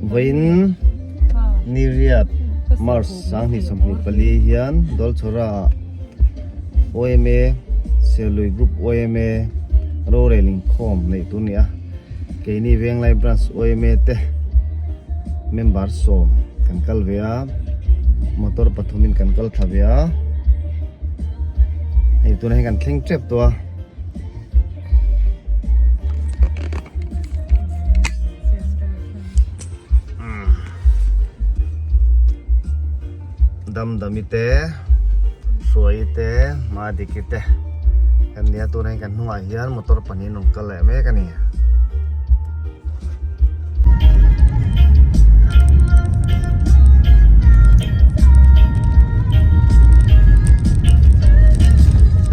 Vawiin ni riat March 2024 hian Dawlchhawra ah yma Serlui Group yma rorel inkhawm neih tur a ni a, keini Venglai Branch yma te member sawm kan kal ve a, motor pathumin kan kal thla ve a, hei tunah hian kan thleng tep tawh a. Damdami te Hruai te Madiki te kan nia tunah hian kan hnungah hian motor pahnih an rawn kal leh mek a ni.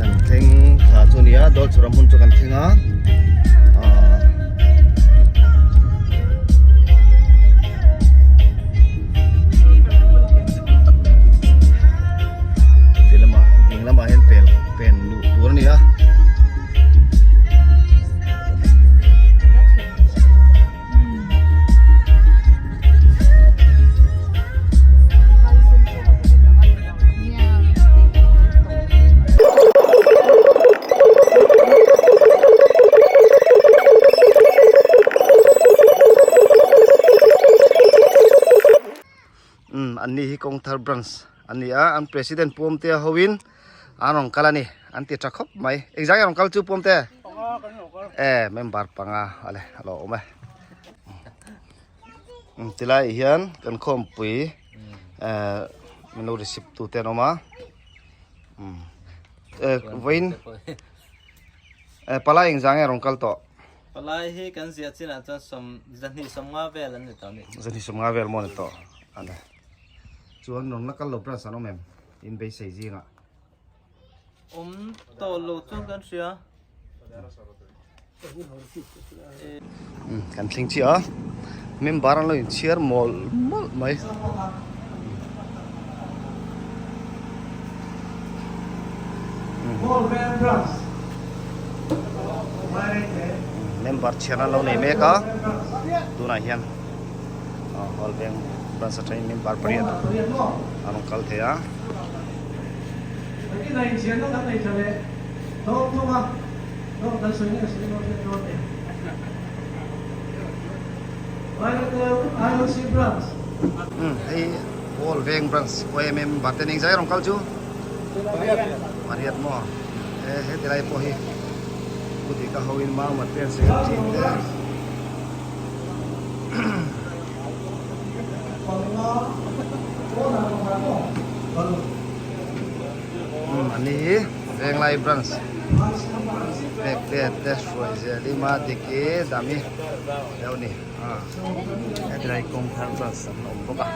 Kan thleng thla chu a ni a Dawlchhura hmun chu kan thleng a ahh ti lamah ding lamah hian pel pen luh tur a ni a. Umm an ni hi kawngthar branch an ni a an president Puamtea hoin an rawn kal a ni an ti tha khawp mai engzah nge an rawn kal chu Puamte e member panga ale a lo awm e tilai ah hian kan khawmpui eh min lo receive tu te an awm a umm eh vawiin eh palai engzah nge an rawn kal tawh. Palai hi kan ziah chinah chuan sawm zahnih sawmnga vel an ni tawh a ni. Zahnih sawmnga vel maw a ni tawh a ni. Chuan rawn la kal lo branch an awm em? In beisei zingah. Awm tawh lo chuan kan hria. Kan thleng chiah a, member an lo inchhiar mawlh mawlh mai. Member chhiar an lo nei mek a tunah hian hall veng branch atangin member pariat an rawn kal thei a. Hei hall veng branch YMM bate ning zai rawn kal chu pariat maw e he tilai pawh hi kudika ho in mau mat te an secretary te ani hi venglai branch pek te te hruai zel i madiki dami deuh ni a hetilai kawngthar branch an awm bawk a.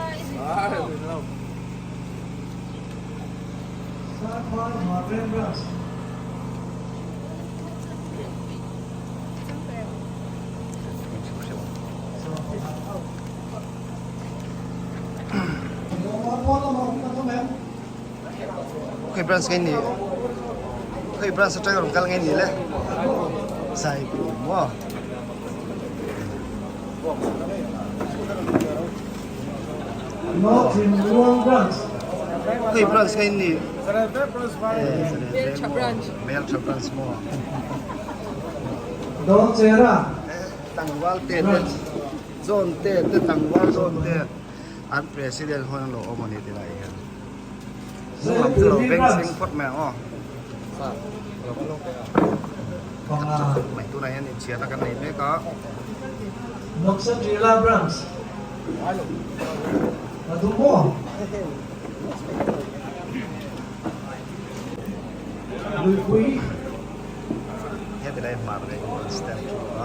Khawi branch nge ni khawi branch atanga rawn kal nge ni le Zaipui maw. Khawi branch nge ni Meltha branch maw. Tlangval te te John te te tlangval John te an president hawn an lo awm a ni ti lai hian hnung lam chu lo beng chheng phawt mai ang aw mai tunah hian inchhiarna kan nei mek a. Heti lai hmar leh an stand thu a.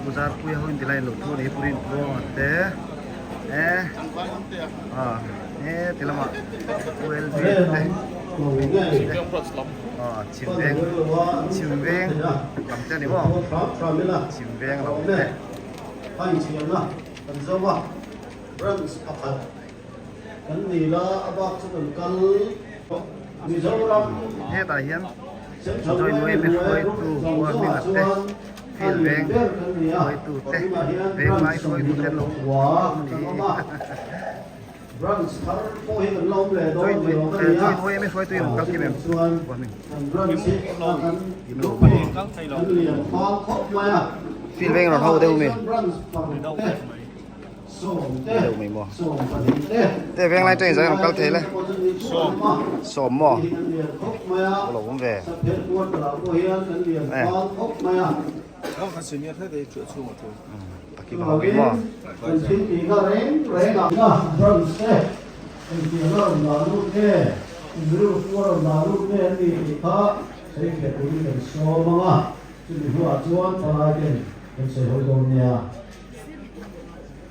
Pu Zarpuia ho in ti lai an lo thu a ni hi Pu Rinpuanga te eh ah he ti lamah Pu LV te ah chhim veng chhim veng lam te a ni maw chhim veng lam te. Branch pakhat kan ni la a bak chu kan kal Mizoram Hetah hian Central Join YMA Yma hruaitu zawng Pu zawngah Hminga te chuan a Field lian Veng ber kan ni a hruaitu te Kohima hian Veng branch lai hruaitu 20 te an lo pakua awm a kan ni awm a branch thar pawh hi kan la awm leh dawn Join ni lo ka ni a Join Yma hruaitu hi an kal kim em chuan Pu Hming kan branch hi a kan Kim lo group hi kan lian fal khawp mai a Field Veng rawn ho deuh mi branch paruk te Te veng lai train zai rawn kal thei le sawm maw lo awm ve eh taki bang awm maw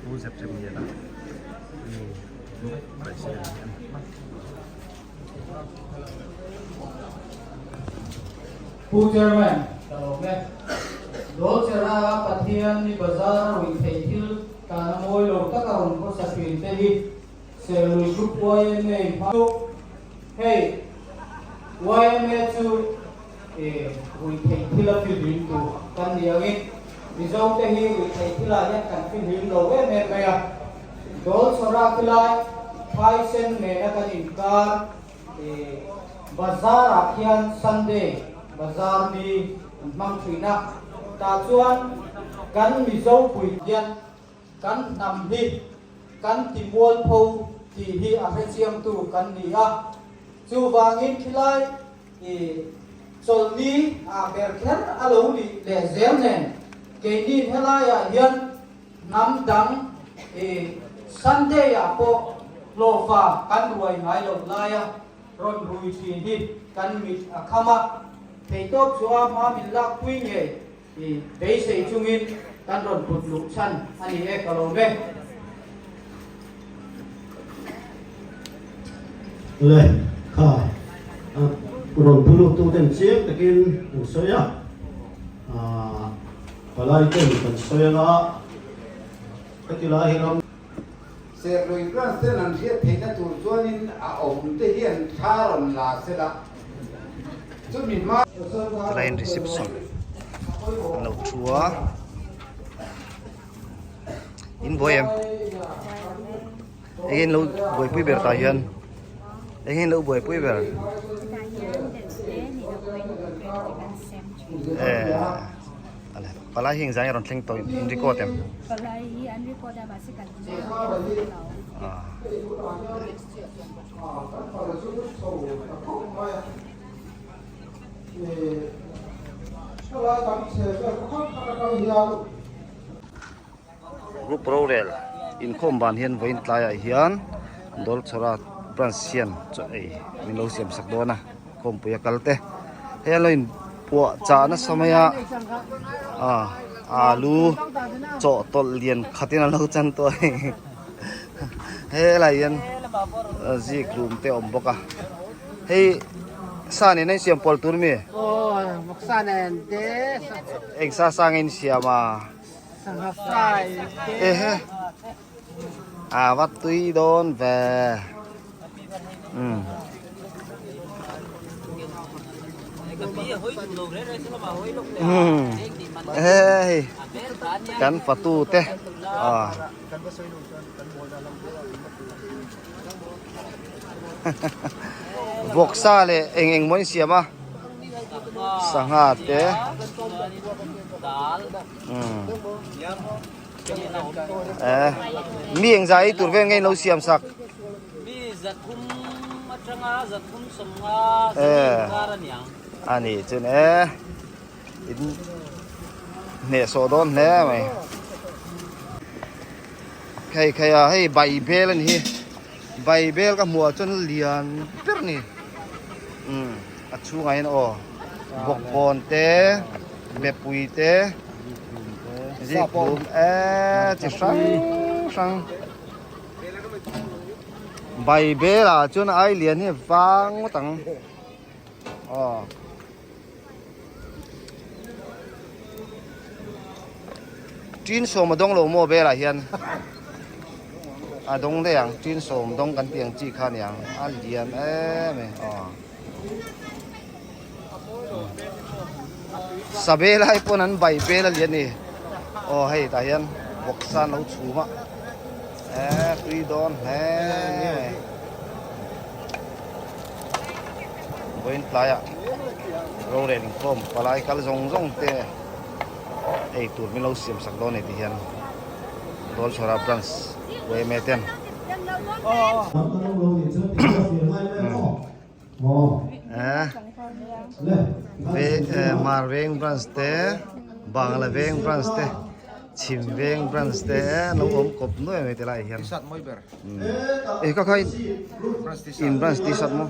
Pu zep zep ni la mi president a ni. Pu Chairman, ka lawm e. Dawlchera Pathian ni bazar a ruih theih thil tana mawi lo taka rawn khawsa thin te hi Serlui Group yma hma chu hei yma chu ruih theih thil a fihlim tur kan ni angin Mizo te hi ruih theih thilah hian kan fihlim lo em em mai a. Dawlchhawra khilai Phaisen nena kan inkar bazar ah khian Sunday bazar ni an hmang thin a. Tah chuan kan Mizo pui hian kan hnam hi kan ti mualpho tih hi a hrechiangtu kan ni a. Chuvangin khilai I chawlhni ah ber kher a lo nih leh zel nen keini helaiah hian hnam dang i Sunday ah pawh hlawhfa kan ruai ngai loh laia rawn rui thin hi kan mit a kham a, theihtawp chu a hma min lakpui ngei i beisei chungin kan rawn put luh chhan a ni e ka lawm e. Le kha rawn pu lut tu ten chiang takin an sawi a, palai ten kan sawi anga heti lai hi ram. Serlui branch ten an hriat theihna tur chuanin a awm te hian thla rawn la se la, chumi hma. Line reception an lo thu a. In buai em? Eng in lo buaipui ber tah hian? Eng in lo buaipui ber? Eh, ale palai hi engzang rawn thleng tawh in record em? Palai hi an record a mahse kan Ah. Group rorel inkhawm ban hian vawiin tlaiah hian Dawlchhawra branch hian chaw ei min lo siam sak dawn a khawmpui a kal te hei an lo in puah chah nasa mai a ah alu chawhtawlh lian khat in an lo chan tawh a ni helai hian zikhlum te a awm bawk a hei sa nen a insiam pawl tur mi eng sa sa nge insiam a. Ehe a va tui dawn ve umm umm hei kan fatu te ah vawksa leh eng eng maw insiam a sangha te. Eh, mi eng zai ei tur vel nge in lo siam sak? Mi zathum atanga zathum sawmnga Eh. kar a niang. A ni chun e. In hneh sawh dawn hle mai. Khei khei a hei baibel a ni hi. Baibel ka hmuh ah chuan lian ber a ni. Umm a chhungah hian aw bawkbawn te mepui te. Zikhlum e chi hrang hrang bai bel ah chuan ai lian hi vang ngawt ang aw. Tin sawm a dawng lo maw belah hian a dawng daih ang tin sawm dawng kan tih ang chi kha a niang a lian em e aw sabe lai pawn an bai bel a lian a ni aw hei tah hian vawksa an lo chhum a eh tui dawn hle mai. Vawiin tlaiah rorel inkhawm palai kal zawng zawng te ei tur min lo siam sak dawn a ni tih hian Dawlchhawra branch yma ten Hmar veng branch te Bangla veng branch te Chhim veng branch te an lo awm kawp nuai mai ti laiah hian. E ka khai in branch t-shirt mo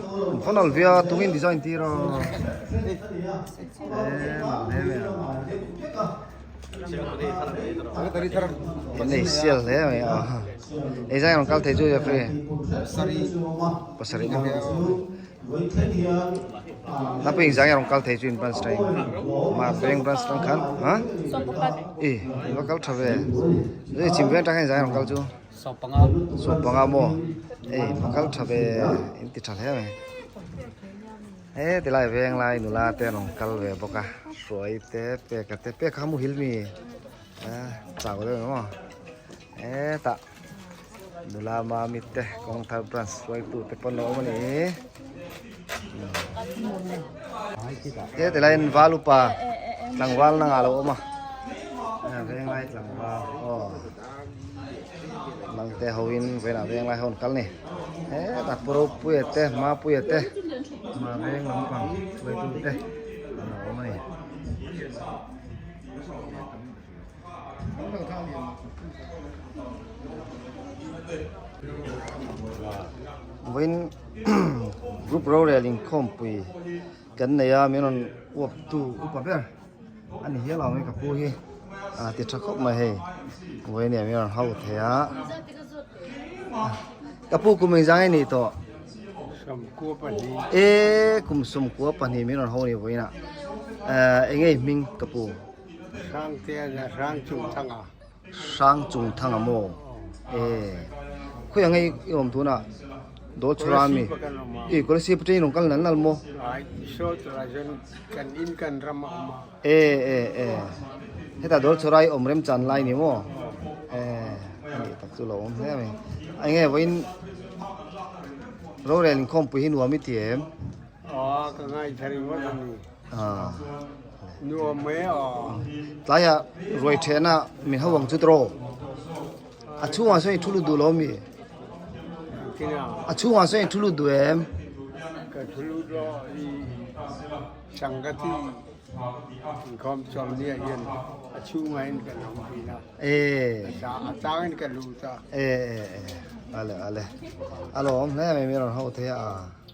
fanal via tungin design tir a e nal hle mai a in nei sial hle mai a ei zai rawn kal thei chu Jeffrey pasarih mo Napui ing zang rawn kal thei chu in branch tang mar veng branch tang khan ha e in va kal tha ve chim veng tang khan in zang rawn kal chu. Sawmpanga maw? Hei pakal tha ve in ti tha hle mai. He tilai veng lai nula te an rawn kal ve bawk a, hruai te peka te peka kha muhil mi a chau deuh em maw? Hetah nula mami te kawngthar branch hruaitu te pawh an lo awm a ni. He tilaiin val upa tlangval na ngah lo awm a, veng lai tlangval aw. Nangte hoin vawiinah veng lai ho an kal ni. Hetah Pu Ropuia te Mapuia te Hma veng lampang hruaitu te an lo awm a ni. Vawiin group rorel inkhawmpui kan nei a min rawn uap tu upa ber. A ni hial ang ka pu hi a ti tha khawp mai hei vawi nia min rawn hau thei a ka pu kum engzang nge nih tawh e kum sawmkua pahnih min rawn hau ni vawiin ah eng nge i hming ka pu Hrang chung thang a maw? E khawi ang nge i awm tunah dawl chhura ami? I Kolasib atangin rawn kal nal nal maw? E e e hetah dawl chhura i awm remchan lai ni maw? E a nih tak chu lo awm hle mai. Eng nge vawiin rorel inkhawmpui hi nuam i ti em? Aw ka ngaithla ringawt a ni. Nuam mai aw. Tlaiah ruai thehna min ho ang chu tawh. A chhungah sawn i thu lut duh lo mi? A chhungah sawn i thu lut duh em? Ka thu lut lo i sangati inkhawm chawlhniah hian a chhungah hian kan awm thin a. A changin ka lut a. E e e ale ale. A lawm hle mai mi rawn ho thei a.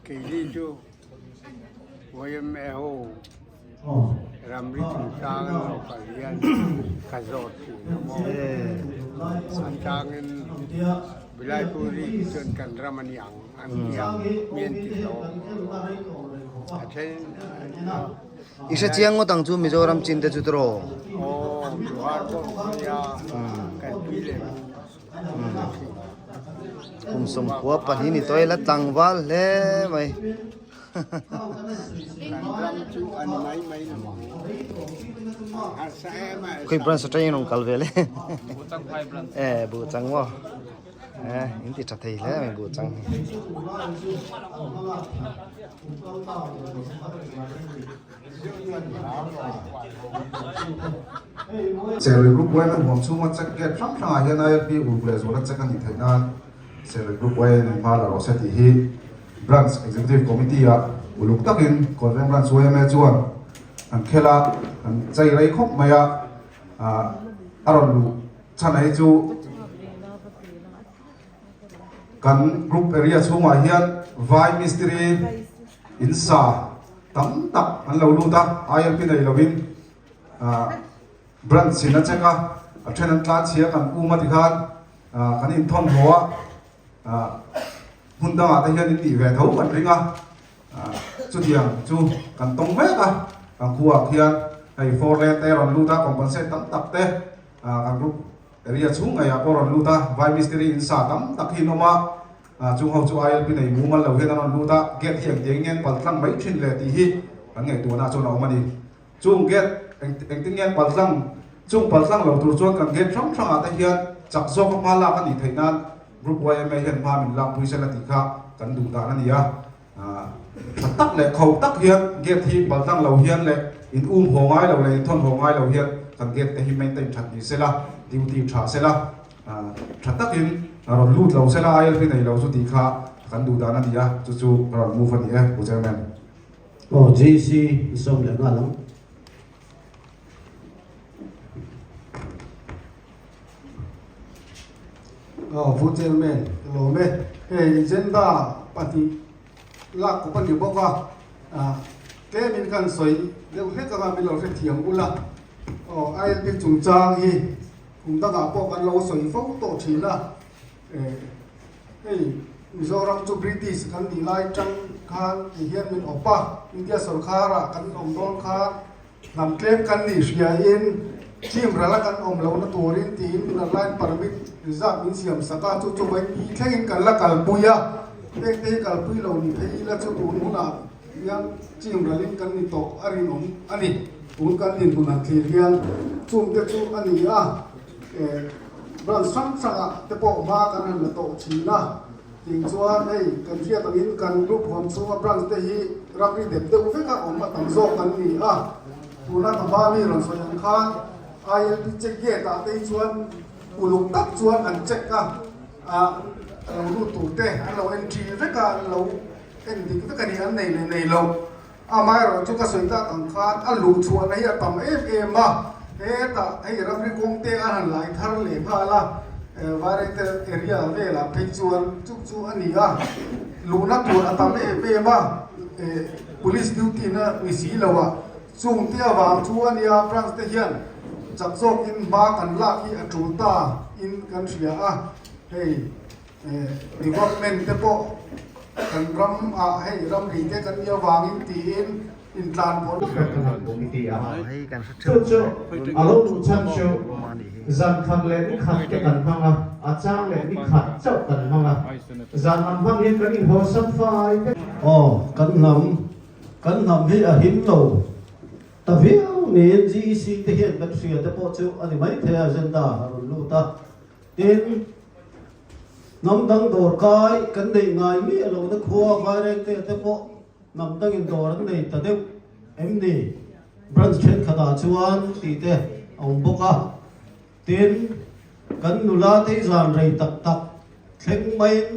Keini chu YMA ho ramri chungchang an lo kal hian ka zawt thin a maw. A changin Bilaipuri hi chuan kan ram a ni ang an ti a, mi an ti hlawm. A then I hre chiang ngawt ang chu Mizoram chin te chu tawh. Aw, Johar pawh nia kan pi leh pu. Kum sawmkhua pahnih ni tawh ila tlangval hle mai. Khawi branch atangin rawn kal ve le. E buh chang maw. E in ti tha thei hle mai buh chang hi. Serlui Group YM huam chhunga check gate hrang hrangah hian ILP uluk leh zuala check a nih theih nan Serlui Group YM in hma la rawh se tih hi Branch Executive Committee ah uluk takin Kawnveng Branch YMA chuan an khel a, an chei rei khawp mai a, a rawn luh chhan hi chu Kan group area chhungah hian vai mistiri in sa tam tak an lo lut a, ILP nei lovin. Branch in a check a, a then an tlan chhia kan um a tikhan kan inthawn haw a, hmun dangah te hian in tih ve tho kan ring a, chutiang chu kan tawng mek a, kan khuaah khian hei four lane te rawn lut a, compensate tam tak te kan group area chhung ngeiah pawh rawn lut a, vai mistiri in sa tam tak hi an awm a, chung ho chu ILP nei mumal lo hian an rawn lut a, gate hi engtiang nge an pal tlang mai thin le tih hi kan ngaihtuahna chuan a awm a ni. Chung gate eng engtin nge pal tlang chung pal tlang lo tur chuan kan gate hrang hrangah te hian chak zawka hma lak a nih theih nan Group YMA hian hma min lak pui sela tih kha kan duh dan a ni a. Tha tak leh kho tak hian gate hi pal tlang lo hian leh in um haw ngai lo leh in thawn haw ngai lo hian kan gate te hi maintain that ni sela, duty tha sela, tha takin rawn lut lo sela ILP nei lo chu tih kha kan duh dan a ni a, chu chu ka rawn move a ni e Pu Chairman. Aw JC zawm leh nghal ang. Aw Pu Chairman ka lawm e. Hei agenda pahnih lak kawp a ni bawk a, tlemin kan sawi deuh hlek anga min lo hrethiam ula. Aw ILP chungchang hi kum dangah pawh kan lo sawi fo tawh thin a. Hei Mizoram chu British kan nih lai tang khan ti hian min awp a, India sorkharah kan awm dawn khan hnam tlem kan nih hriain team rala kan awm lohna turin tiin inner line permit reserve min siam sak a, chu chu vawi ni thlengin kan la kalpui a, heng te hi kalpui lo ni phei ila chu tun hunah hian team ralin kan ni tawh a rinawm a ni, tun kan dinhmun han thlir hian chungte chu a ni a. Branch hrang hrangah te pawh hma kan han la tawh thin a, ting chuan hei kan hriat angin kan group huam chhunga branch te hi ramri dep deuh veka awm a tam zawk kan ni a, tuna ka hma mi rawn sawi ang khan ILP check gate ah te hi chuan uluk tak chuan an check a, a lo lut tur te an lo entry vek a, an lo en dik vek a ni an nei leh nei lo. Amaherawh chu ka sawi tak ang khan a luh chhuahna hi a tam em em a, hetah hei ramri kawng te a han lai thar leh nghal a, Vairengte area velah phei chuan chu chu a ni a, luhna tur a tam em em a, police duty na ni si lo a, chung te avang chu a nia branch te hian chak zawkin hma kan lak hi a tul ta in kan hria a, hei. Development te pawh kan ram ah hei ramri te kan nia vangin tiin intlan pawh Chu chu a lo duh chhan chu zan khat leh ni khat te kan hmang a, a chang leh ni khat chauh kan hmang a, zan an hmang hian kan inhawlsam fai vek. Aw kan hnam, kan hnam hi a him lo ta viau niin GEC te hian kan hria te pawh chu a ni maithei a agenda a rawn lut a. Tin, hnam dang dawr kai kan neih ngai miah lohna khua Vairengte te pawh hnam dangin dawr an nei ta deuh em ni? Branch thenkhatah chuan tih te a awm bawk a. Tin, kan nula te hi zan rei tak tak thleng maiin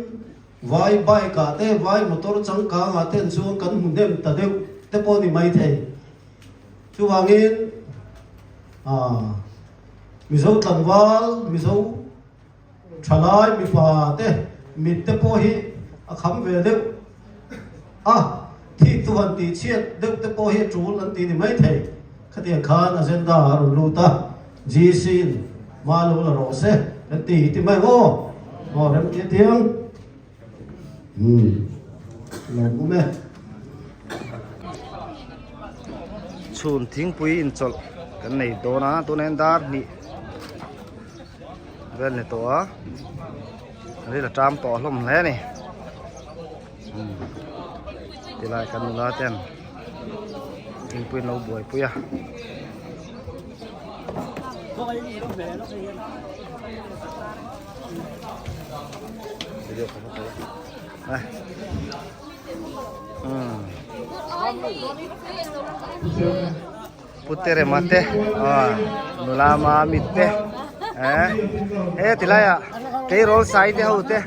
vai bike ah te, vai motor changkang ah ten chuan kan hmu hnem ta deuh te pawh a ni maithei. Chuvangin, aah. Mizo tlangval, Mizo thalai mipa te mit te pawh hi a kham ve deuh a, thik chu han tih chhiat deuh te pawh hi a tul an ti ni mai thei. Khatiang khan agenda a rawn lut a, GC in hma lo la rawh se kan ti hi ti mai aw, aw rem tia tiang. Umm lawm awm e. Chhun thingpui inchawlh kan nei dawn a tunah hian dar hnih vel ni tawh a ril a ṭam tawh hlawm hle a ni umm tilai kan nula ten thingpui an lo buaipui a. Putere mate nula mami te he tilai ah tleirawl sai te ho te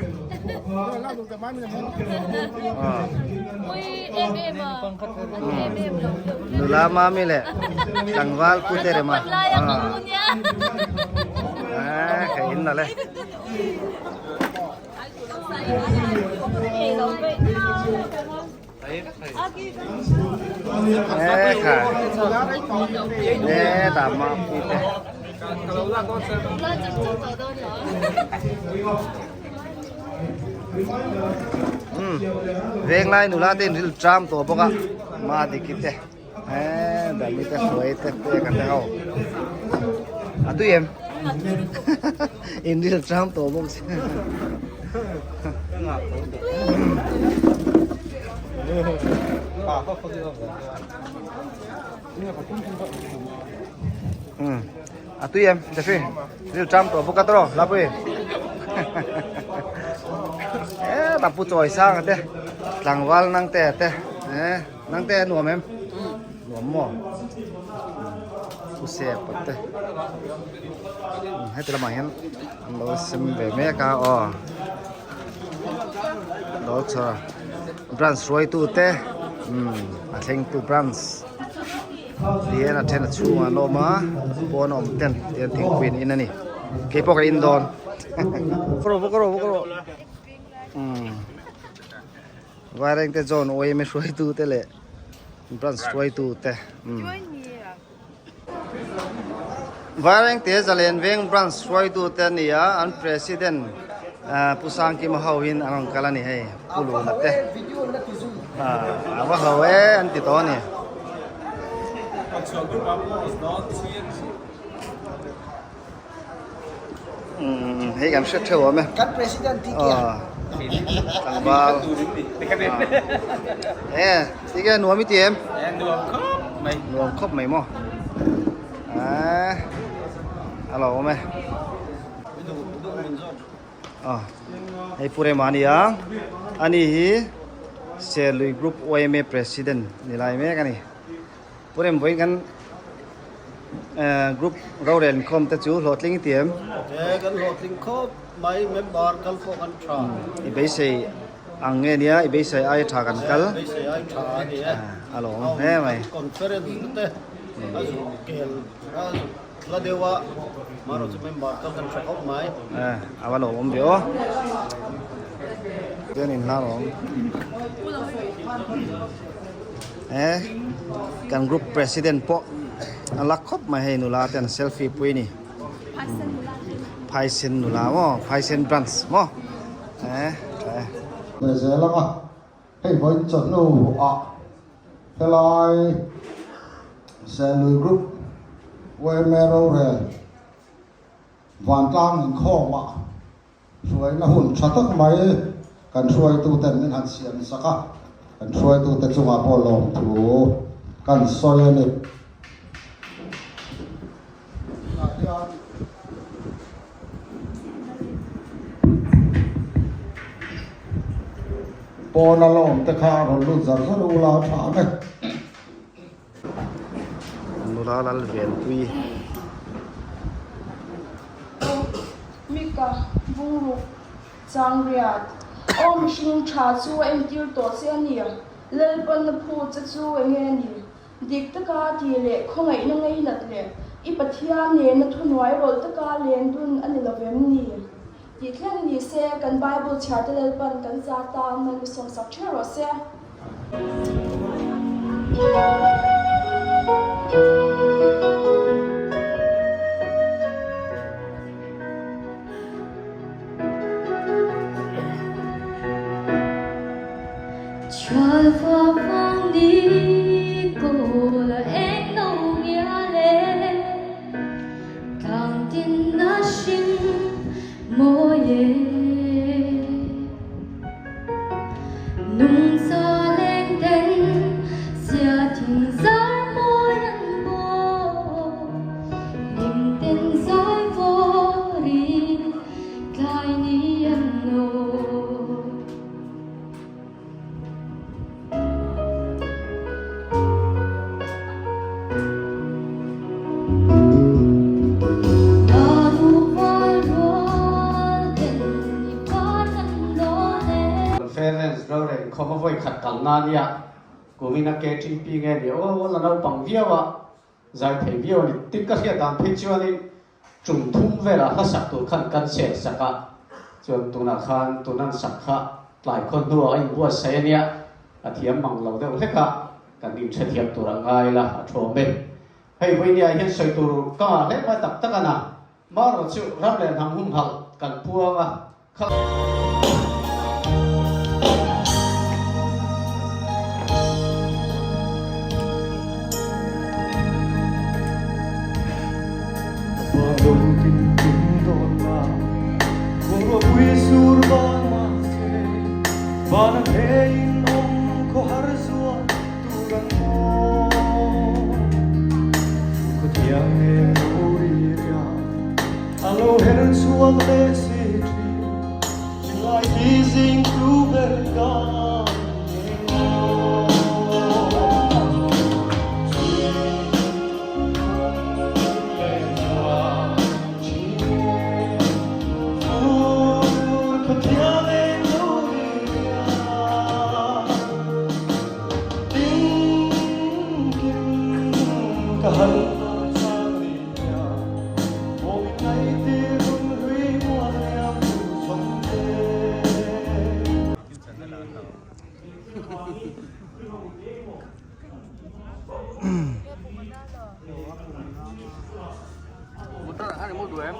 nula mami leh tlangval putere ma hei in nalh e. Umm venglai nula te in ril tram tawh bawk a madiki te eee dami te hruai te pek a te ho a tui em in ril tram tawh bawk si umm a tui em Jeffrey ril tram tawh bawk a tawh Lapui e bapu chawi sang te tlangval nang te te e nang te nuam em nuam maw pu sep te heti lamah hian an lo sem ve mek a aw lo chhawr branch hruaitu te umm a thlengtu branch. Tihian a then a chhungah an awm a pawn a awm ten tihian thingpui an in a ni keipawh ka in dawn vawk rawh vawk rawh vawk rawh umm vairengte zawn yma hruaitu te leh branch hruaitu te umm vairengte zalen veng branch hruaitu te a ni a an president Pu Sangkima ho in an rawn kal a ni hei Pu Luna te a va ho e an ti tawh a ni. Umm hei kan hre theuh awm e. Kan president ti kia. Tlangval. E ti kia nuam i ti em? Nuam khawp mai. Nuam khawp mai maw. A lo awm e. Hei Pu Rema a ni a, ani hi Serlui Group yma President ni lai mek a ni. Pu Rem vawiin kan group rorel inkhawm te chu hlawhtling i ti em? E kan hlawhtling khawp mai member kal pawh kan tha. I beisei ang nge nia i beisei ai tha kan kal. Beisei ai tha a ni e. A lawm hle mai. Conference te a zuk kel a zuk Hla deuh a, marawh chu member kal kan tha khawp mai. Eh, a va lo awm ve aw. Chuan in hla awm. Eh, kan group president pawh a lak khawp mai hei nula te an selfie pui ni. Phaisen nula maw, Phaisen branch maw. Eh, tha e. Ve zel ang a, hei vawiin chawhnu ah Helai Serlui Group yma rorel vantlang inkhawmah hruaina hun tha tak mai kan hruaituten min han siam sak a, kan hruaitute chungah pawh lawmthu kan sawi a ni. Tunah hian Pawna la awm te kha a rawn lut zar zar ula a tha ang e. Nula Lalvenpui. Mika, Bungruk, Changriat, Aw mihring tha chu a entir tawh che a ni. Lalpanna phu che chu enge a ni? Dik taka tih leh khawngaihna ngeinat leh i Pathian nena thuhnuai rawlh taka len dun a ni lo vem ni? Tih thleng ni se, kan Bible chhiarte Lalpan kan za tan man mi sawmsak ṭheuh rawh se. Conference rorel inkhawm a vawi khat kalna a nia, kumina KTP nge ni aw la naupang viau a, zai thei viau a ni. Tin ka hriat dan phei chuanin Tum thum velah hlasak tur khan kan sel sak a, chuan tunah khan tunan sak kha tlai khaw hnuah a inbuatsaih a nia, a thiam mang lo deuh hlek a, kan inhrethiam tur a ngai la, a thawm e. Hei vawinia hian sawi tur ka ngah hle mai tak tak a na. Marawh chu ram leh hnam humhalh kan puang a.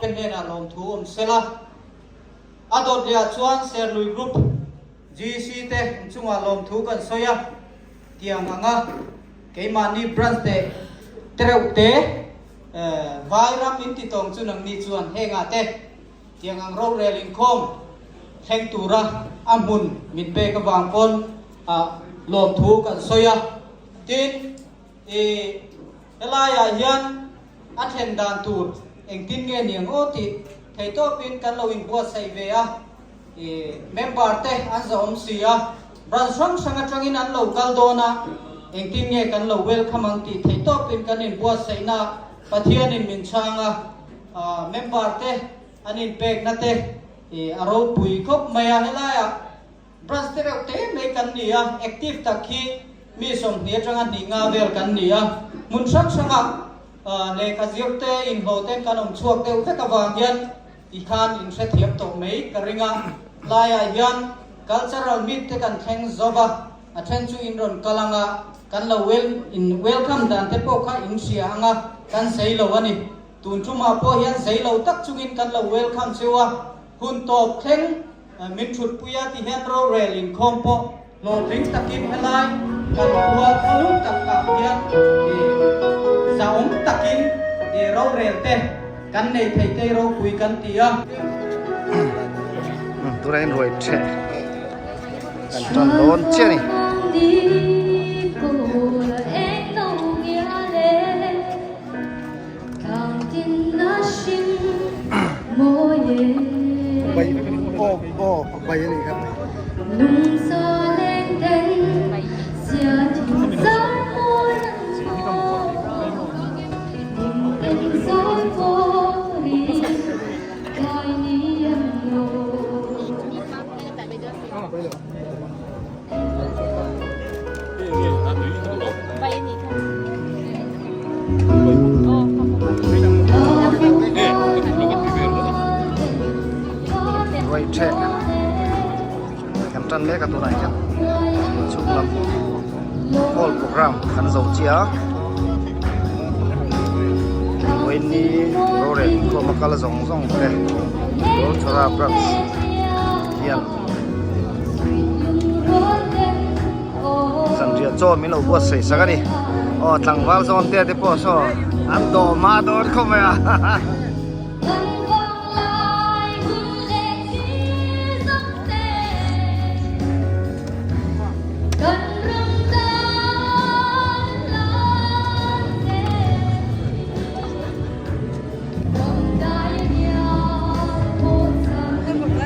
Hnenah lawmthu awm sela, a dawt leh ah chuan Serlui Group GC te inchungah lawmthu kan sawi a, tiang anga keimahni branch te tereuh te Vairam in ti tawng chu nangni chuan hengah te tiang ang rorel inkhawm thleng tura a hmun min pek avang pawn lawmthu kan sawi a. Tin, i helaiah hian a thlen dan tur engtin nge niang aw tih theitawpin kan lo inbuatsaih ve a. I member te an zahawm si a, branch hrang hrang atangin an lo kal dawn a, engtin nge kan lo welcome ang tih theih tawpin kan inbuatsaihna Pathianin min chhang a, member te an inpekna te i a ropui khawp mai a, helaiah branch te reuh te mai kan ni a, active tak hi mi 20 atanga hnih nga vel kan ni a, hmun hrang hrangah lehkha zir te inhlawh ten kan awm chhuak deuh vek avang hian Ti khan in hrethiam tawh mai ka ring a, laiah hian cultural meet te kan thleng zo va, a then chu in rawn kal ang a, kan lo wel in welcome dan te pawh kha in hria ang a, kan zei lo a ni. Tun tumah pawh hian zei lo tak chungin kan lo welcome cheu a, hun tawp thleng min thutpui a ti hian rorel inkhawm pawh Hlawhtling takin helai kan khua thalum tak ah hian zahawm takin rorel te kan nei thei tei ropui kan ti a. Tunah hian ruai ṭheh kan ṭan dawn chiah a ni. Ruai ṭheh kan ṭan mek a tunah hian chhung lam hall program kan zo chiah a vawiin rorel inkhawm a kal zawng zawng te Dawlchawra branch hian Zanriah chaw min lo buatsaih sak a ni. Aw tlangval zawn te te pawh saw an dawh hma dawn khawp mai a.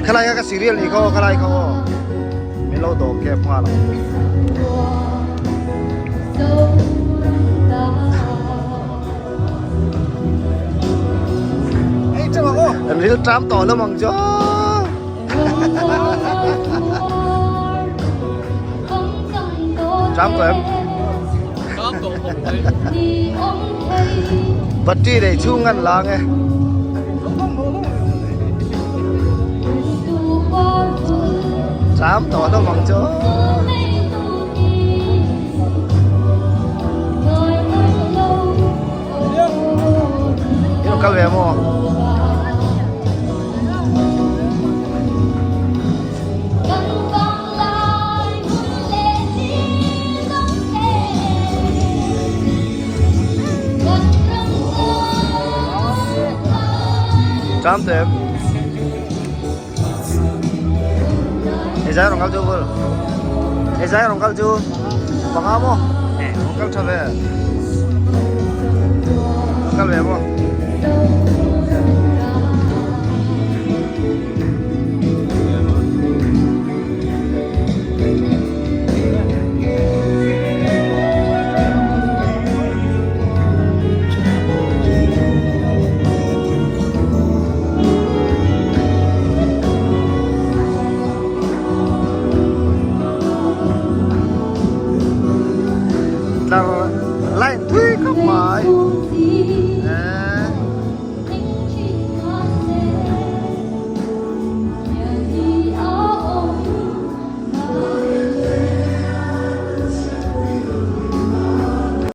Khalai kha ka serial ni khaw khalai khaw aw min lo dawh kep nghal ang. An ril tram tawh lo mang chu. Tram tawh em? Battery nei chhung an lang e. Cham tawh hlawm ang chu. Kal ve maw? Cham te. Hei zai rawn kal chu bul. Hei zai rawn kal chu panga maw? Rawn kal tha ve. Kal ve maw?